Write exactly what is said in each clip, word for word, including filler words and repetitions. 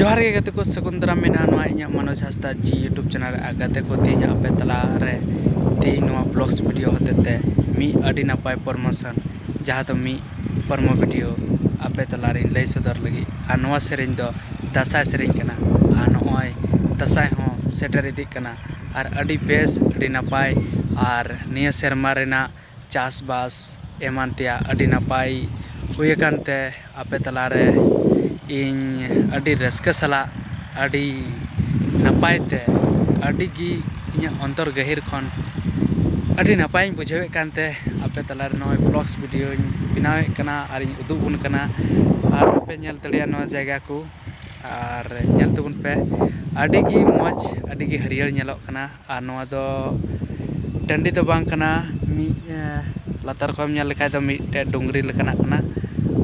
ᱡᱚᱦᱟᱨ ᱜᱮ ᱜᱟᱛᱮ ᱠᱚ, ᱥᱟᱹᱜᱩᱱ ᱫᱟᱨᱟᱢ ᱢᱮᱱᱟᱜᱼᱟ ᱱᱚᱣᱟ ᱤᱧᱟᱹᱜ ᱢᱚᱱᱳᱡᱽ ᱦᱟᱸᱥᱫᱟ ᱡᱤ YouTube ᱪᱮᱱᱮᱞ ᱨᱮ᱾ ᱟᱨ ᱜᱟᱛᱮ ᱠᱚ, ᱛᱮᱦᱮᱧ ᱟᱯᱮ ᱛᱟᱞᱟ ᱨᱮ ᱛᱮᱦᱮᱧ ᱱᱚᱣᱟ ᱵᱞᱚᱜᱥ ᱵᱷᱤᱰᱤᱭᱳ ᱦᱚᱛᱮ ᱛᱮ ᱢᱤᱫ ᱟᱹᱰᱤ ᱱᱟᱯᱟᱭ ᱯᱨᱚᱢᱳᱥᱚᱱ, ᱡᱟᱦᱟᱸ ᱫᱚ ᱢᱤᱫ ᱯᱨᱚᱢᱳ ᱵᱷᱤᱰᱤᱭᱳ ᱟᱯᱮ ᱛᱟᱞᱟ ᱨᱮᱧ ᱞᱟᱹᱭ ᱥᱚᱫᱚᱨ ᱞᱟᱹᱜᱤᱫ᱾ ᱟᱨ ᱱᱚᱣᱟ ᱥᱮᱨᱮᱧ ᱫᱚ ᱫᱟᱸᱥᱟᱭ ᱥᱮᱨᱮᱧ ᱠᱟᱱᱟ᱾ ᱟᱨ ᱱᱚᱜᱼᱚᱭ ᱫᱟᱸᱥᱟᱭ ᱦᱚᱸ ᱥᱮᱴᱮᱨ ᱤᱫᱤᱜ ᱠᱟᱱᱟ᱾ ᱟᱨ ᱟᱹᱰᱤ ᱵᱮᱥ, ᱟᱹᱰᱤ ᱱᱟᱯᱟᱭ᱾ ᱟᱨ ᱱᱤᱭᱟᱹ ᱥᱮᱨᱢᱟ ᱨᱮᱱᱟᱜ ᱪᱟᱥᱵᱟᱥ ᱮᱢᱟᱱ ᱛᱮᱭᱟᱜ ᱟᱹᱰᱤ ᱱᱟᱯᱟᱭ ᱦᱩᱭ ᱟᱠᱟᱱ ᱛᱮ ᱟᱯᱮ ᱛᱟᱞᱟᱨᱮ ᱤᱧ ᱟᱹᱰᱤ ᱨᱟᱹᱥᱠᱟᱹ ᱥᱟᱞᱟᱜ, ᱟᱹᱰᱤ ᱱᱟᱯᱟᱭ ᱛᱮ, ᱟᱹᱰᱤ ᱜᱮ ᱤᱧᱟᱹᱜ ᱚᱱᱛᱚᱨ ᱜᱟᱹᱦᱤᱨ ᱠᱷᱚᱱ ᱟᱹᱰᱤ ᱱᱟᱯᱟᱭᱤᱧ ᱵᱩᱡᱷᱟᱹᱣᱮᱫ ᱠᱟᱱ ᱛᱮ ᱟᱯᱮ ᱛᱟᱞᱟᱨᱮ ᱱᱚᱜᱼᱚᱭ ᱵᱞᱚᱜᱥ ᱵᱷᱤᱰᱤᱭᱳᱧ ᱵᱮᱱᱟᱣᱮᱫ ᱠᱟᱱᱟ ᱟᱨᱤᱧ ᱩᱫᱩᱜ ᱟᱵᱚᱱ ᱠᱟᱱᱟ᱾ ᱟᱨ ᱯᱮ ᱧᱮᱞ ᱫᱟᱲᱮᱭᱟᱜᱼᱟ ᱱᱚᱣᱟ ᱡᱟᱭᱜᱟ ᱠᱚ, ᱟᱨ ᱧᱮᱞ ᱛᱟᱵᱚᱱ ᱯᱮ᱾ ᱟᱹᱰᱤ ᱜᱮ ᱢᱚᱡᱽ, ᱟᱹᱰᱤ ᱜᱮ ᱦᱟᱹᱨᱭᱟᱹᱲ ᱧᱮᱞᱚᱜ ᱠᱟᱱᱟ᱾ ᱟᱨ ᱱᱚᱣᱟ ᱫᱚ ᱴᱟᱺᱰᱤ ᱫᱚ ᱵᱟᱝ ᱠᱟᱱᱟ, ᱢᱤᱫ, ᱮ, ᱞᱟᱛᱟᱨ ᱠᱷᱚᱱ ᱧᱮᱞ ᱞᱮᱠᱷᱟᱡ ᱫᱚ ᱢᱤᱫᱴᱮᱡ ᱰᱩᱝᱨᱤ ᱞᱮᱠᱟᱱᱟᱜ ᱠᱟᱱᱟ᱾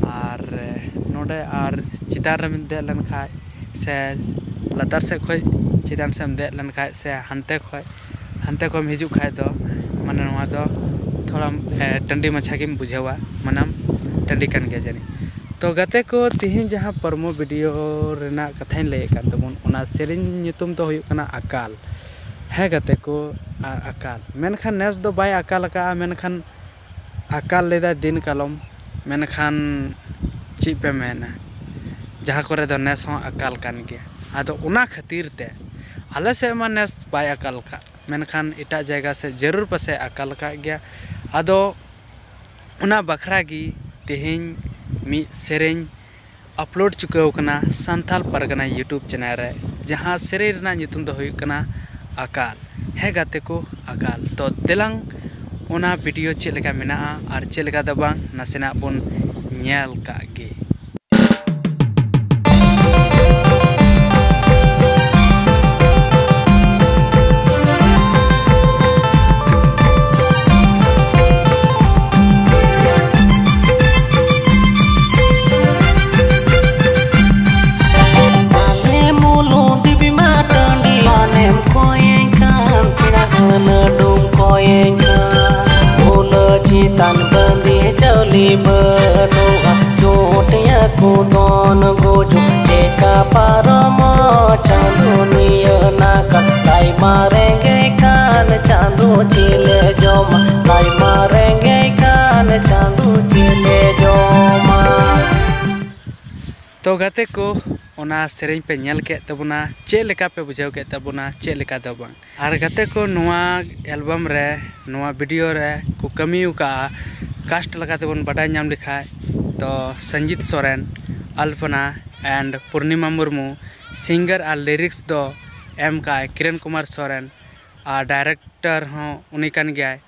ᱟᱨ, ᱮ, ᱱᱚᱰᱮ ᱟᱨ ᱪᱮᱛᱟᱱ ᱨᱮᱢ ᱫᱮᱡ ᱞᱮᱱᱠᱷᱟᱡ ᱥᱮ ᱞᱟᱛᱟᱨ ᱥᱮᱫ ᱠᱷᱚᱡ ᱪᱮᱛᱟᱱ ᱥᱮᱫ ᱮᱢ ᱫᱮᱡ ᱞᱮᱱᱠᱷᱟᱡ ᱥᱮ ᱦᱟᱱᱛᱮ ᱠᱷᱚᱡ, ᱦᱟᱱᱛᱮ ᱠᱷᱚᱡ ᱮᱢ ᱦᱤᱡᱩᱜ ᱠᱷᱟᱡ ᱫᱚ, ᱢᱟᱱᱮ, ᱱᱚᱣᱟ ᱫᱚ ᱛᱷᱚᱲᱟ, ᱮ, ᱴᱟᱺᱰᱤ ᱢᱟᱪᱷᱟ ᱜᱮᱢ ᱵᱩᱡᱷᱟᱹᱣᱟ, ᱢᱟᱱᱮᱢ ᱴᱟᱺᱰᱤ ᱠᱟᱱ ᱜᱮᱭᱟ ᱡᱟᱹᱱᱤᱡ᱾ ᱛᱚ ᱜᱟᱛᱮ ᱠᱚ, ᱛᱤᱦᱤᱧ ᱡᱟᱦᱟᱸ ᱯᱨᱚᱢᱳ ᱵᱷᱤᱰᱤᱭᱳ ᱨᱮᱱᱟᱜ ᱠᱟᱛᱷᱟᱧ ᱞᱟᱹᱭᱮᱫ ᱠᱟᱱ ᱛᱟᱵᱚᱱ, ᱚᱱᱟ ᱥᱮᱨᱮᱧ ᱧᱩᱛᱩᱢ ᱫᱚ ᱦᱩᱭᱩᱜ ᱠᱟᱱᱟ ᱟᱠᱟᱞ᱾ ᱦᱮᱸ ᱜᱟᱛᱮ ᱠᱚ, ᱟᱨ ᱟᱠᱟᱞ, ᱢᱮᱱᱠᱷᱟᱱ ᱱᱮᱥ ᱫᱚ ᱵᱟᱭ ᱟᱠᱟᱞ ᱟᱠᱟᱫᱼᱟ, ᱢᱮᱱᱠᱷᱟᱱ ᱟᱠᱟᱞ ᱞᱮᱫᱟᱭ ᱫᱤᱱ ᱠᱟᱞᱚᱢ᱾ ᱢᱮᱱᱠᱷᱟᱱ ᱪᱮᱫ ᱯᱮ ᱢᱮᱱᱟ, ᱡᱟᱦᱟᱸ ᱠᱚᱨᱮ ᱫᱚ ᱱᱮᱥ ᱦᱚᱸ ᱟᱠᱟᱞ ᱠᱟᱱ ᱜᱮᱭᱟ᱾ ᱟᱫᱚ ᱚᱱᱟ ᱠᱷᱟᱹᱛᱤᱨ ᱛᱮ ᱟᱞᱮ ᱥᱮᱫ ᱢᱟ ᱱᱮᱥ ᱵᱟᱭ ᱟᱠᱟᱞ ᱟᱠᱟᱫ, ᱢᱮᱱᱠᱷᱟᱱ ᱮᱴᱟᱜ ᱡᱟᱭᱜᱟ ᱥᱮᱫ ᱡᱟᱹᱨᱩᱲ ᱯᱟᱥᱮᱡ ᱟᱠᱟᱞ ᱟᱠᱟᱫ ᱜᱮᱭᱟ᱾ ᱟᱫᱚ ᱚᱱᱟ ᱵᱟᱠᱷᱨᱟ ᱜᱮ ᱛᱮᱦᱮᱧ ᱢᱤᱫ ᱥᱮᱨᱮᱧ ᱟᱯᱞᱳᱰ ᱪᱩᱠᱟᱹᱣ ᱟᱠᱟᱱᱟ ᱥᱟᱱᱛᱟᱞ ᱯᱟᱨᱜᱟᱱᱟ YouTube ᱪᱮᱱᱮᱞ ᱨᱮ, ᱡᱟᱦᱟᱸ ᱥᱮᱨᱮᱧ ᱨᱮᱱᱟᱜ ᱧᱩᱛᱩᱢ ᱫᱚ ᱦᱩᱭᱩᱜ ᱠᱟᱱᱟ ᱟᱠᱟᱞ᱾ ᱦᱮᱸ ᱜᱟᱛᱮ ᱠᱚ, ᱟᱠᱟᱞ᱾ ᱛᱚ ᱫᱮᱞᱟᱝ ᱚᱱᱟ ᱵᱷᱤᱰᱤᱭᱳ ᱪᱮᱫ ᱞᱮᱠᱟ ᱢᱮᱱᱟᱜᱼᱟ ᱟᱨ ᱪᱮᱫ ᱞᱮᱠᱟ ᱫᱚ ᱵᱟᱝ, ᱱᱟᱥᱮᱱᱟᱜ ᱵᱚᱱ ᱧᱮᱞ ᱠᱟᱜ ᱜᱮ᱾ ᱟᱞᱮ ᱢᱩᱞᱩ ᱫᱮᱵᱤ ᱢᱟ ᱴᱟᱺᱰᱤ, ᱯᱟᱱᱮᱢ ᱠᱚᱭᱮᱧ ᱠᱟᱱ ᱯᱮᱲᱟ ᱦᱟᱹᱱᱟᱹᱰᱩᱢ ᱠᱚᱭᱮᱧ ᱠᱟᱱ᱾ ᱵᱷᱩᱞᱟᱹ ᱪᱮᱛᱟᱱ ᱵᱟᱸᱫᱤ ᱪᱟᱹᱣᱞᱤ ᱵᱟᱹᱱᱩᱜᱼᱟ, ᱪᱚᱴᱭᱟ ᱠᱚ ᱫᱚᱱ ᱜᱩᱡᱩᱜ ᱪᱮᱫ ᱠᱟ ᱯᱟᱨᱚᱢᱚᱜ ᱪᱟᱸᱫᱚ ᱱᱤᱭᱟᱹ ᱱᱟᱠᱷᱟ, ᱞᱟᱭ ᱢᱟ ᱨᱮᱸᱜᱮᱡ ᱠᱟᱱ ᱪᱟᱸᱫᱚ ᱪᱮᱫ ᱞᱮ ᱡᱚᱢᱟ, ᱞᱟᱭ ᱢᱟ ᱨᱮᱸᱜᱮᱡ ᱠᱟᱱ ᱪᱟᱸᱫᱚ ᱪᱮᱫ ᱞᱮ ᱡᱚᱢᱟ᱾ ᱛᱚ ᱜᱟᱛᱮ ᱠᱚ, ᱚᱱᱟ ᱥᱮᱨᱮᱧ ᱯᱮ ᱧᱮᱞ ᱠᱮᱫ ᱛᱟᱵᱚᱱᱟ, ᱪᱮᱫ ᱞᱮᱠᱟ ᱯᱮ ᱵᱩᱡᱷᱟᱹᱣ ᱠᱮᱫ ᱛᱟᱵᱚᱱᱟ, ᱪᱮᱫ ᱞᱮᱠᱟ ᱫᱚ ᱵᱟᱝ? ᱟᱨ ᱜᱟᱛᱮ ᱠᱚ, ᱱᱚᱣᱟ album ᱨᱮ, ᱱᱚᱣᱟ video ᱨᱮ ᱠᱚ ᱠᱟᱹᱢᱤ ᱟᱠᱟᱫᱼᱟ, cast ᱞᱮᱠᱟᱛᱮ ᱵᱚᱱ ᱵᱟᱰᱟᱭ ᱧᱟᱢ ᱞᱮᱠᱷᱟᱡ ᱛᱚ ᱥᱚᱧᱡᱤᱛ ᱥᱚᱨᱮᱱ, ᱟᱞᱯᱚᱱᱟ and Purnima Murmu, singer R lyrics ᱫᱚ ᱮᱢ ᱠᱟᱜᱼᱟᱭ ᱠᱤᱨᱚᱱ ᱠᱩᱢᱟᱨ ᱥᱚᱨᱮᱱ, ᱟᱨ director ᱦᱚᱸ ᱩᱱᱤ ᱠᱟᱱ ᱜᱮᱭᱟᱭ᱾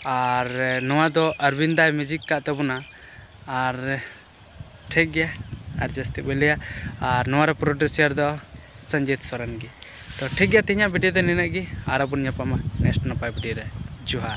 ᱟᱨ ᱱᱚᱣᱟ ᱫᱚ ᱚᱨᱵᱤᱱᱫᱟᱭ music ᱠᱟᱜ ᱛᱟᱵᱚᱱᱟ᱾ ᱟᱨ ᱴᱷᱤᱠ ᱜᱮᱭᱟ, ᱟᱨ ᱡᱟᱹᱥᱛᱤ ᱵᱟᱹᱧ ᱞᱟᱹᱭᱟ᱾ ᱟᱨ ᱱᱚᱣᱟ ᱨᱮ producer ᱫᱚ ᱥᱚᱧᱡᱤᱛ ᱥᱚᱨᱮᱱ ᱜᱮ᱾ ᱛᱚ ᱴᱷᱤᱠ ᱜᱮᱭᱟ, ᱛᱮᱦᱮᱧᱟᱜ video ᱫᱚ ᱱᱤᱱᱟᱹᱜ ᱜᱮ, ᱟᱨᱚ ᱵᱚᱱ ᱧᱟᱯᱟᱢᱟ next ᱱᱟᱯᱟᱭ video ᱨᱮ᱾ ᱡᱚᱦᱟᱨ᱾